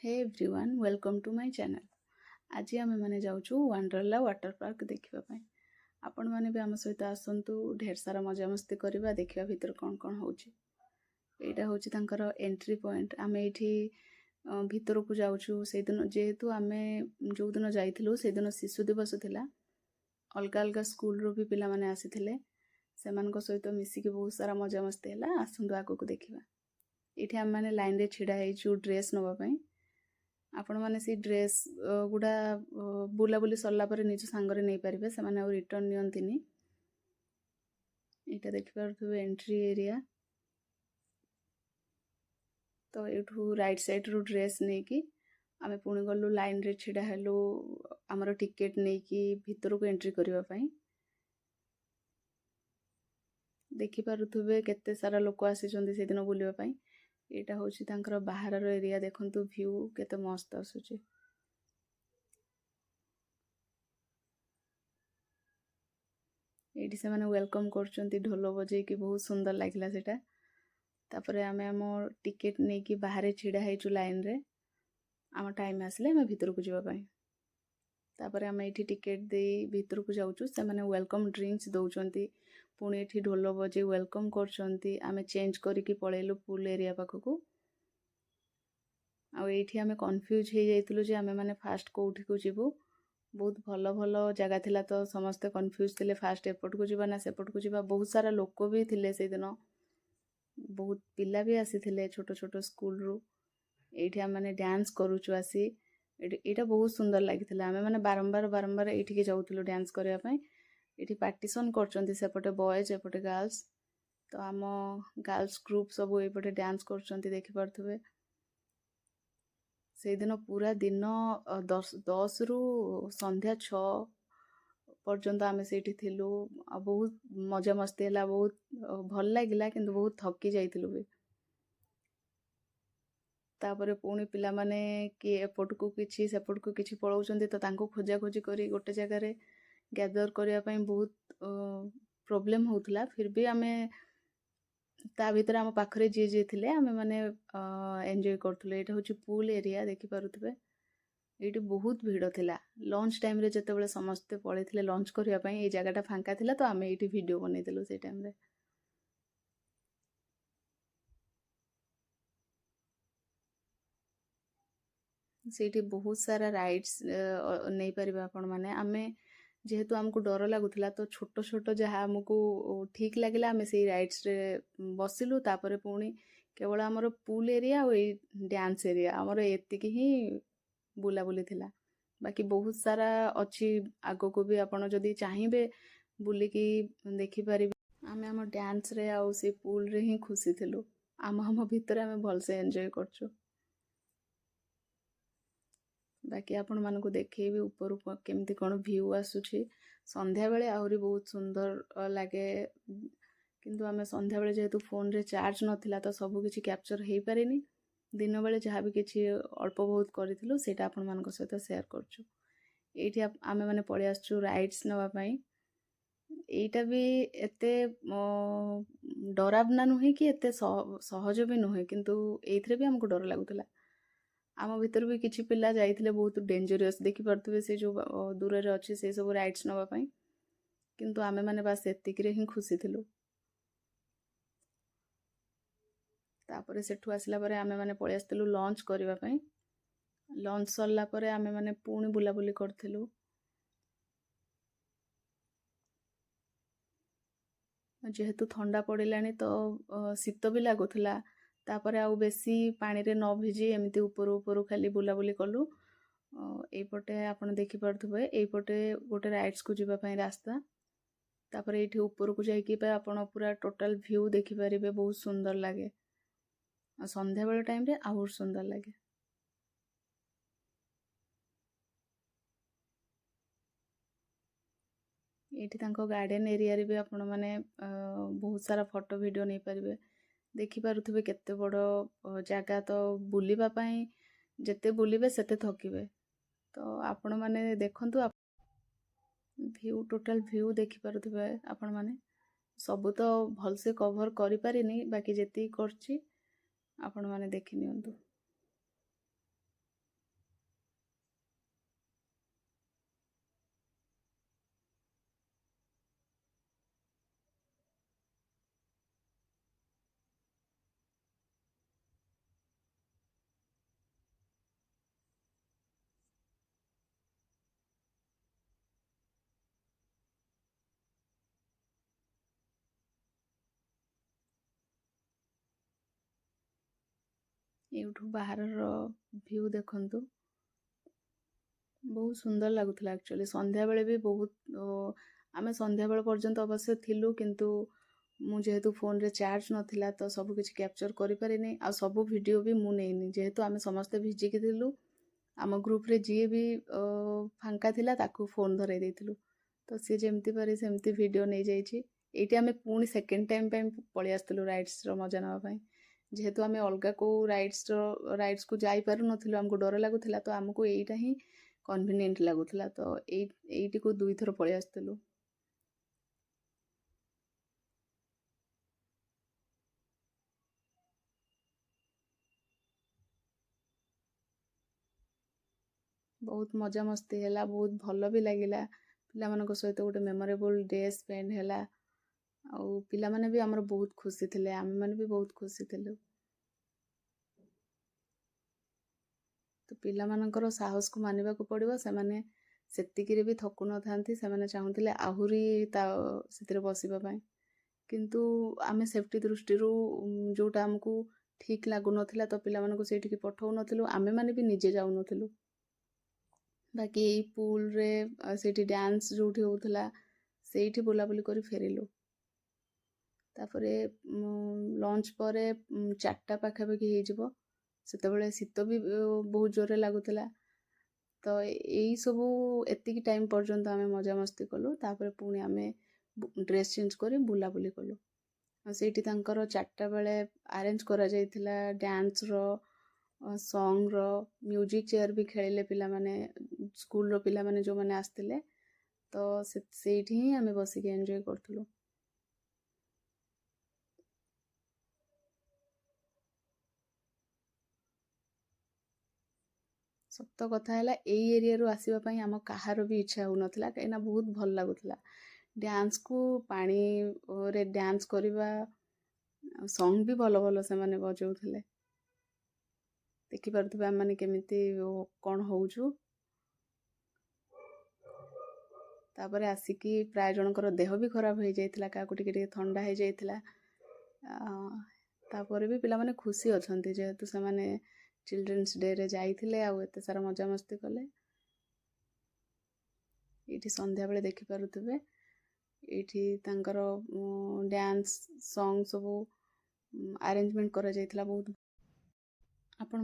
Hey everyone, welcome to my channel. ଆଜି ଆମେମାନେ ଯାଉଛୁ ୱାଣ୍ଡରଲା ୱାଟର ପାର୍କ ଦେଖିବା ପାଇଁ। ଆପଣମାନେ ବି ଆମ ସହିତ ଆସନ୍ତୁ, ଢେର ସାରା ମଜାମସ୍ତି କରିବା, ଦେଖିବା ଭିତରେ କ'ଣ କ'ଣ ହେଉଛି। ଏଇଟା ହେଉଛି ତାଙ୍କର ଏଣ୍ଟ୍ରି ପଏଣ୍ଟ। ଆମେ ଏଇଠି ଭିତରକୁ ଯାଉଛୁ। ସେଇଦିନ ଯେହେତୁ ଆମେ ଯେଉଁଦିନ ଯାଇଥିଲୁ, ସେଇଦିନ ଶିଶୁ ଦିବସ ଥିଲା। ଅଲଗା ଅଲଗା ସ୍କୁଲରୁ ବି ପିଲାମାନେ ଆସିଥିଲେ। ସେମାନଙ୍କ ସହିତ ମିଶିକି ବହୁତ ସାରା ମଜାମସ୍ତି ହେଲା। ଆସନ୍ତୁ ଆଗକୁ ଦେଖିବା। ଏଇଠି ଆମେମାନେ ଲାଇନରେ ଛିଡ଼ା ହେଇଛୁ ଡ୍ରେସ୍ ନେବା ପାଇଁ। ଆପଣମାନେ ସେଇ ଡ୍ରେସ୍ ଗୁଡ଼ା ବୁଲାବୁଲି ସରିଲା ପରେ ନିଜ ସାଙ୍ଗରେ ନେଇପାରିବେ, ସେମାନେ ଆଉ ରିଟର୍ନ ନିଅନ୍ତିନି। ଏଇଟା ଦେଖିପାରୁଥିବେ ଏଣ୍ଟ୍ରି ଏରିଆ। ତ ଏଇଠୁ ରାଇଟ୍ ସାଇଡ଼୍ରୁ ଡ୍ରେସ୍ ନେଇକି ଆମେ ପୁଣି ଗଲୁ, ଲାଇନ୍ରେ ଛିଡ଼ା ହେଲୁ ଆମର ଟିକେଟ୍ ନେଇକି ଭିତରକୁ ଏଣ୍ଟ୍ରି କରିବା ପାଇଁ। ଦେଖିପାରୁଥିବେ କେତେ ସାରା ଲୋକ ଆସିଛନ୍ତି ସେଇଦିନ ବୁଲିବା ପାଇଁ। ଏଇଟା ହେଉଛି ତାଙ୍କର ବାହାରର ଏରିଆ। ଦେଖନ୍ତୁ ଭ୍ୟୁ କେତେ ମସ୍ତ ଆସୁଛି। ଏଇଠି ସେମାନେ welcome କରୁଛନ୍ତି ଢୋଲ ବଜେଇକି, ବହୁତ ସୁନ୍ଦର ଲାଗିଲା ସେଇଟା। ତାପରେ ଆମେ ଆମ ଟିକେଟ୍ ନେଇକି ବାହାରେ ଛିଡ଼ା ହେଇଛୁ ଲାଇନ୍ରେ, ଆମ ଟାଇମ୍ ଆସିଲେ ଆମେ ଭିତରକୁ ଯିବା ପାଇଁ। ତାପରେ ଆମେ ଏଇଠି ଟିକେଟ୍ ଦେଇ ଭିତରକୁ ଯାଉଛୁ। ସେମାନେ welcome drinks ଦେଉଛନ୍ତି, ପୁଣି ଏଠି ଢୋଲ ବଜେଇ welcome କରୁଛନ୍ତି। ଆମେ ଚେଞ୍ଜ କରିକି ପଳେଇଲୁ ପୁଲ୍ ଏରିଆ ପାଖକୁ। ଆଉ ଏଇଠି ଆମେ କନଫ୍ୟୁଜ୍ ହେଇଯାଇଥିଲୁ ଯେ ଆମେମାନେ ଫାଷ୍ଟ କେଉଁଠିକୁ ଯିବୁ। ବହୁତ ଭଲ ଭଲ ଜାଗା ଥିଲା, ତ ସମସ୍ତେ କନଫ୍ୟୁଜ୍ ଥିଲେ ଫାଷ୍ଟ ଏପଟକୁ ଯିବା ନା ସେପଟକୁ ଯିବା। ବହୁତ ସାରା ଲୋକ ବି ଥିଲେ ସେଇଦିନ, ବହୁତ ପିଲା ବି ଆସିଥିଲେ ଛୋଟ ଛୋଟ ସ୍କୁଲରୁ। ଏଇଠି ଆମେମାନେ ଡ୍ୟାନ୍ସ କରୁଛୁ ଆସି ଏଇଠି। ଏଇଟା ବହୁତ ସୁନ୍ଦର ଲାଗିଥିଲା। ଆମେମାନେ ବାରମ୍ବାର ବାରମ୍ବାର ଏଇଠିକି ଯାଉଥିଲୁ ଡ୍ୟାନ୍ସ କରିବା ପାଇଁ। ଏଇଠି ପାର୍ଟିସନ୍ କରୁଛନ୍ତି, ସେପଟେ ବଏଜ୍, ଏପଟେ ଗାର୍ଲସ। ତ ଆମ ଗାର୍ଲସ ଗ୍ରୁପ୍ ସବୁ ଏଇପଟେ ଡ୍ୟାନ୍ସ କରୁଛନ୍ତି, ଦେଖିପାରୁଥିବେ। ସେଇଦିନ ପୁରା ଦିନ 10ରୁ ସନ୍ଧ୍ୟା 6 ପର୍ଯ୍ୟନ୍ତ ଆମେ ସେଇଠି ଥିଲୁ ଆଉ ବହୁତ ମଜାମସ୍ତି ହେଲା, ବହୁତ ଭଲ ଲାଗିଲା, କିନ୍ତୁ ବହୁତ ଥକି ଯାଇଥିଲୁ ବି। ତାପରେ ପୁଣି ପିଲାମାନେ କିଏ ଏପଟକୁ କିଛି ସେପଟକୁ କିଛି ପଳାଉଛନ୍ତି, ତ ତାଙ୍କୁ ଖୋଜାଖୋଜି କରି ଗୋଟେ ଜାଗାରେ ଗ୍ୟାଦର କରିବା ପାଇଁ ବହୁତ ପ୍ରୋବ୍ଲେମ୍ ହେଉଥିଲା। ଫିର୍ ବି ଆମେ ତା ଭିତରେ ଆମ ପାଖରେ ଯିଏ ଯିଏ ଥିଲେ, ଆମେମାନେ ଏନ୍ଜୟ କରୁଥିଲୁ। ଏଇଟା ହେଉଛି ପୁଲ୍ ଏରିଆ, ଦେଖିପାରୁଥିବେ। ଏଇଠି ବହୁତ ଭିଡ଼ ଥିଲା। ଲଞ୍ଚ ଟାଇମ୍ରେ ଯେତେବେଳେ ସମସ୍ତେ ପଳେଇଥିଲେ ଲଞ୍ଚ କରିବା ପାଇଁ, ଏଇ ଜାଗାଟା ଫାଙ୍କା ଥିଲା, ତ ଆମେ ଏଇଠି ଭିଡ଼ିଓ ବନେଇଥିଲୁ ସେଇ ଟାଇମ୍ରେ। ସେଇଠି ବହୁତ ସାରା ରାଇଡ଼୍ସ ନେଇପାରିବେ ଆପଣମାନେ। ଆମେ ଯେହେତୁ ଆମକୁ ଡର ଲାଗୁଥିଲା, ତ ଛୋଟ ଛୋଟ ଯାହା ଆମକୁ ଠିକ୍ ଲାଗିଲା, ଆମେ ସେଇ ରାଇଡ଼୍ସରେ ବସିଲୁ। ତାପରେ ପୁଣି କେବଳ ଆମର ପୁଲ୍ ଏରିଆ ଆଉ ଏଇ ଡ୍ୟାନ୍ସ ଏରିଆ, ଆମର ଏତିକି ହିଁ ବୁଲାବୁଲି ଥିଲା। ବାକି ବହୁତ ସାରା ଅଛି ଆଗକୁ ବି, ଆପଣ ଯଦି ଚାହିଁବେ ବୁଲିକି ଦେଖିପାରିବେ। ଆମେ ଆମ ଡ୍ୟାନ୍ସରେ ଆଉ ସେଇ ପୁଲ୍ରେ ହିଁ ଖୁସି ଥିଲୁ। ଆମ ଆମ ଭିତରେ ଆମେ ଭଲସେ ଏନ୍ଜୟ କରୁଛୁ। ବାକି ଆପଣମାନଙ୍କୁ ଦେଖେଇବି ଉପରୁ କେମିତି କ'ଣ ଭ୍ୟୁ ଆସୁଛି। ସନ୍ଧ୍ୟାବେଳେ ଆହୁରି ବହୁତ ସୁନ୍ଦର ଲାଗେ, କିନ୍ତୁ ଆମେ ସନ୍ଧ୍ୟାବେଳେ ଯେହେତୁ ଫୋନ୍ରେ ଚାର୍ଜ ନଥିଲା, ତ ସବୁ କିଛି କ୍ୟାପଚର୍ ହେଇପାରିନି। ଦିନବେଳେ ଯାହା ବି କିଛି ଅଳ୍ପ ବହୁତ କରିଥିଲୁ, ସେଇଟା ଆପଣମାନଙ୍କ ସହିତ ସେୟାର କରୁଛୁ। ଏଇଠି ଆମେମାନେ ପଳେଇ ଆସିଛୁ ରାଇଡ଼୍ସ ନେବା ପାଇଁ। ଏଇଟା ବି ଏତେ ଡରାବନା ନୁହେଁ କି ଏତେ ସହଜ ବି ନୁହେଁ, କିନ୍ତୁ ଏଇଥିରେ ବି ଆମକୁ ଡର ଲାଗୁଥିଲା। ଆମ ଭିତରୁ ବି କିଛି ପିଲା ଯାଇଥିଲେ ବହୁତ ଡେଞ୍ଜରିୟସ୍, ଦେଖିପାରୁଥିବେ ସେ ଯେଉଁ ଦୂରରେ ଅଛି, ସେ ସବୁ ରାଇଡ଼୍ସ ନେବା ପାଇଁ। କିନ୍ତୁ ଆମେମାନେ ବାସ୍ ଏତିକିରେ ହିଁ ଖୁସି ଥିଲୁ। ତାପରେ ସେଠୁ ଆସିଲା ପରେ ଆମେମାନେ ପଳେଇ ଆସିଥିଲୁ ଲଞ୍ଚ କରିବା ପାଇଁ। ଲଞ୍ଚ ସରିଲା ପରେ ଆମେମାନେ ପୁଣି ବୁଲାବୁଲି କରିଥିଲୁ। ଯେହେତୁ ଥଣ୍ଡା ପଡ଼ିଲାଣି, ତ ଶୀତ ବି ଲାଗୁଥିଲା। ତାପରେ ଆଉ ବେଶୀ ପାଣିରେ ନ ଭିଜି ଏମିତି ଉପରୁ ଉପରୁ ଖାଲି ବୁଲାବୁଲି କଲୁ। ଏଇପଟେ ଆପଣ ଦେଖିପାରୁଥିବେ, ଏଇପଟେ ଗୋଟେ ରାଇଡ଼୍ସକୁ ଯିବା ପାଇଁ ରାସ୍ତା। ତାପରେ ଏଇଠି ଉପରକୁ ଯାଇକି ଆପଣ ପୁରା ଟୋଟାଲ୍ ଭ୍ୟୁ ଦେଖିପାରିବେ। ବହୁତ ସୁନ୍ଦର ଲାଗେ ଆଉ ସନ୍ଧ୍ୟାବେଳ ଟାଇମ୍ରେ ଆହୁରି ସୁନ୍ଦର ଲାଗେ। ଏଇଠି ତାଙ୍କ ଗାର୍ଡ଼େନ୍ ଏରିଆରେ ବି ଆପଣମାନେ ବହୁତ ସାରା ଫଟୋ ଭିଡ଼ିଓ ନେଇପାରିବେ। ଦେଖିପାରୁଥିବେ କେତେ ବଡ଼ ଜାଗା, ତ ବୁଲିବା ପାଇଁ ଯେତେ ବୁଲିବେ ସେତେ ଥକିବେ। ତ ଆପଣମାନେ ଦେଖନ୍ତୁ ଭ୍ୟୁ, ଟୋଟାଲ୍ ଭ୍ୟୁ ଦେଖିପାରୁଥିବେ ଆପଣମାନେ। ସବୁ ତ ଭଲସେ କଭର୍ କରିପାରିନି, ବାକି ଯେତିକି କରିଛି ଆପଣମାନେ ଦେଖି ନିଅନ୍ତୁ। ଏଇଠୁ ବାହାରର ଭ୍ୟୁ ଦେଖନ୍ତୁ, ବହୁତ ସୁନ୍ଦର ଲାଗୁଥିଲା। ଆକ୍ଚୁଆଲି ସନ୍ଧ୍ୟାବେଳେ ବି ବହୁତ, ଆମେ ସନ୍ଧ୍ୟାବେଳ ପର୍ଯ୍ୟନ୍ତ ଅବଶ୍ୟ ଥିଲୁ, କିନ୍ତୁ ମୁଁ ଯେହେତୁ ଫୋନ୍ରେ ଚାର୍ଜ ନଥିଲା ତ ସବୁ କିଛି କ୍ୟାପଚର୍ କରିପାରିନି, ଆଉ ସବୁ ଭିଡ଼ିଓ ବି ମୁଁ ନେଇନି। ଯେହେତୁ ଆମେ ସମସ୍ତେ ଭିଜିକି ଥିଲୁ, ଆମ ଗ୍ରୁପ୍ରେ ଯିଏ ବି ଫାଙ୍କା ଥିଲା ତାକୁ ଫୋନ୍ ଧରାଇ ଦେଇଥିଲୁ, ତ ସିଏ ଯେମିତି ପାରେ ସେମିତି ଭିଡ଼ିଓ ନେଇଯାଇଛି। ଏଇଠି ଆମେ ପୁଣି ସେକେଣ୍ଡ ଟାଇମ୍ ପାଇଁ ପଳେଇ ଆସିଥିଲୁ ରାଇଡ଼୍ସର ମଜା ନେବା ପାଇଁ। ଯେହେତୁ ଆମେ ଅଲଗା କେଉଁ ରାଇଡ଼୍ସକୁ ଯାଇପାରୁନଥିଲୁ, ଆମକୁ ଡର ଲାଗୁଥିଲା, ତ ଆମକୁ ଏଇଟା ହିଁ କନଭିନିଏଣ୍ଟ ଲାଗୁଥିଲା, ତ ଏଇଟିକୁ ଦୁଇଥର ପଳେଇ ଆସିଥିଲୁ। ବହୁତ ମଜାମସ୍ତି ହେଲା, ବହୁତ ଭଲ ବି ଲାଗିଲା। ପିଲାମାନଙ୍କ ସହିତ ଗୋଟେ ମେମୋରେବୁଲ୍ ଡେ ସ୍ପେଣ୍ଡ ହେଲା, ଆଉ ପିଲାମାନେ ବି ଆମର ବହୁତ ଖୁସି ଥିଲେ, ଆମେମାନେ ବି ବହୁତ ଖୁସି ଥିଲୁ। ତ ପିଲାମାନଙ୍କର ସାହସକୁ ମାନିବାକୁ ପଡ଼ିବ, ସେମାନେ ସେତିକିରେ ବି ଥକୁନଥାନ୍ତି। ସେମାନେ ଚାହୁଁଥିଲେ ଆହୁରି ତା ସେଥିରେ ବସିବା ପାଇଁ, କିନ୍ତୁ ଆମେ ସେଫ୍ଟି ଦୃଷ୍ଟିରୁ ଯେଉଁଟା ଆମକୁ ଠିକ୍ ଲାଗୁନଥିଲା ତ ପିଲାମାନଙ୍କୁ ସେଇଠିକି ପଠଉନଥିଲୁ, ଆମେମାନେ ବି ନିଜେ ଯାଉନଥିଲୁ। ବାକି ଏଇ ପୁଲ୍ରେ ସେଇଠି ଡ୍ୟାନ୍ସ ଯେଉଁଠି ହେଉଥିଲା ସେଇଠି ବୁଲାବୁଲି କରି ଫେରିଲୁ। ତାପରେ ଲଞ୍ଚ ପରେ 4ଟା ପାଖାପାଖି ହେଇଯିବ, ସେତେବେଳେ ଶୀତ ବି ବହୁତ ଜୋରରେ ଲାଗୁଥିଲା। ତ ଏଇସବୁ ଏତିକି ଟାଇମ୍ ପର୍ଯ୍ୟନ୍ତ ଆମେ ମଜାମସ୍ତି କଲୁ। ତାପରେ ପୁଣି ଆମେ ଡ୍ରେସ୍ ଚେଞ୍ଜ କରି ବୁଲାବୁଲି କଲୁ। ଆଉ ସେଇଠି ତାଙ୍କର 4ଟା ବେଳେ ଆରେଞ୍ଜ କରାଯାଇଥିଲା ଡ୍ୟାନ୍ସର, ସଙ୍ଗର, ମ୍ୟୁଜିକ୍ ଚେୟାର ବି ଖେଳିଲେ ପିଲାମାନେ, ସ୍କୁଲର ପିଲାମାନେ ଯେଉଁମାନେ ଆସିଥିଲେ। ତ ସେଇଠି ହିଁ ଆମେ ବସିକି ଏନ୍ଜୟ କରୁଥିଲୁ। ସତ କଥା ହେଲା ଏଇ ଏରିଆରୁ ଆସିବା ପାଇଁ ଆମ କାହାର ବି ଇଚ୍ଛା ହେଉନଥିଲା, କାହିଁକିନା ବହୁତ ଭଲ ଲାଗୁଥିଲା ଡ୍ୟାନ୍ସକୁ, ପାଣିରେ ଡ୍ୟାନ୍ସ କରିବା, ସଙ୍ଗ୍ ବି ଭଲ ଭଲ ସେମାନେ ବଜାଉଥିଲେ। ଦେଖିପାରୁଥିବେ ଆମେମାନେ କେମିତି କ'ଣ ହେଉଛୁ। ତାପରେ ଆସିକି ପ୍ରାୟ ଜଣଙ୍କର ଦେହ ବି ଖରାପ ହେଇଯାଇଥିଲା, କାହାକୁ ଟିକେ ଟିକେ ଥଣ୍ଡା ହେଇଯାଇଥିଲା। ତାପରେ ବି ପିଲାମାନେ ଖୁସି ଅଛନ୍ତି, ଯେହେତୁ ସେମାନେ ଚିଲଡ୍ରେନ୍ସ ଡେରେ ଯାଇଥିଲେ ଆଉ ଏତେ ସାରା ମଜାମସ୍ତି କଲେ। ଏଇଠି ସନ୍ଧ୍ୟାବେଳେ ଦେଖିପାରୁଥିବେ, ଏଇଠି ତାଙ୍କର ଡ୍ୟାନ୍ସ ସଙ୍ଗ୍ ସବୁ ଆରେଞ୍ଜମେଣ୍ଟ କରାଯାଇଥିଲା। ବହୁତ ଆପଣ